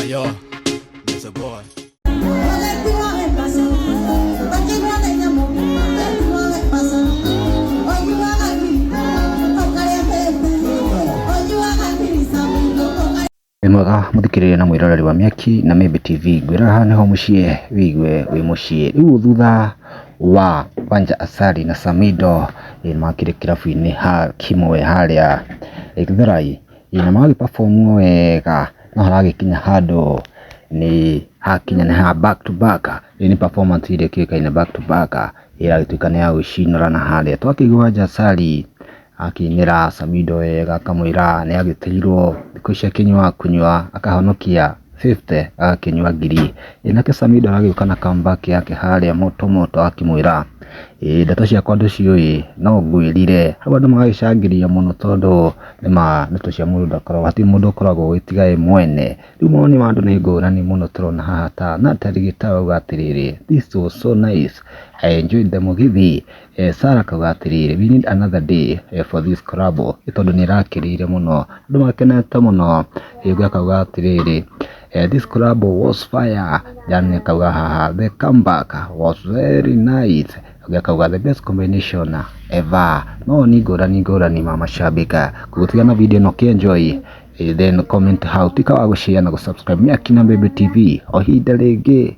Yo, it's a boy. Wĩ mwega mũthikĩrĩria na mwĩroreri wa Mĩaki na Mĩmbi TV, ngwĩra haha nĩho mũciĩ wĩigue wĩ mũciĩ. Rĩu thutha wa Wanja Asali na Samido makĩrĩ kĩrabu-inĩ kĩmwe harĩa Gĩthũrai na magagĩ perform wega no haragĩkinya handũ nĩ hakinya nĩ ha back to back. Ĩĩ nĩ performance ĩrĩa ĩkĩũĩkaine back to back ĩragĩtuĩka nĩ ya gwĩcinũrana harĩa. Twakĩigua Wanja Asali akĩinĩra Samido wega akamwĩra nĩ agĩtĩirwo thikũ ici akĩnyuaga kũnyua akahonokia 50 agakĩnyua ngiri. Nake Samido aragĩũka na comeback yake harĩa moto moto akĩmwĩra ĩĩ ndeto ciakwa ndũciũĩ no ngwĩrire. Hau andũ magagĩcangĩria mũno tondũ nĩma ndeto cia mũndũ ndakoragwo hatirĩ mũndũ ũkoragwo ũĩ tiga we mwene. Rĩu mawoni ma andũ nĩ ngũrani mũno tũrona haha ta Natalie Gĩtaũ auga atĩrĩrĩ, "This was so nice, I enjoyed the mũgithi." Sarah akauga atĩrĩrĩ, "We need another day for this collab" tondũ nĩ ĩrakĩrĩire mũno, andũ makenete mũno. Ũngĩ akauga atĩrĩrĩ, "This collab was fire." Jan akauga haha, "The comeback was very nice." Ũngĩ akauga, "The best combination ever." Mawoni ngũrani ngũrani ma mashabiki. Ngũgũtiga na video ĩno ũkĩ-enjoy, then comment hau, tuĩka wa gũ-share na gũ-subscribe Mĩaki na Mĩmbi TV o ihinda rĩngĩ.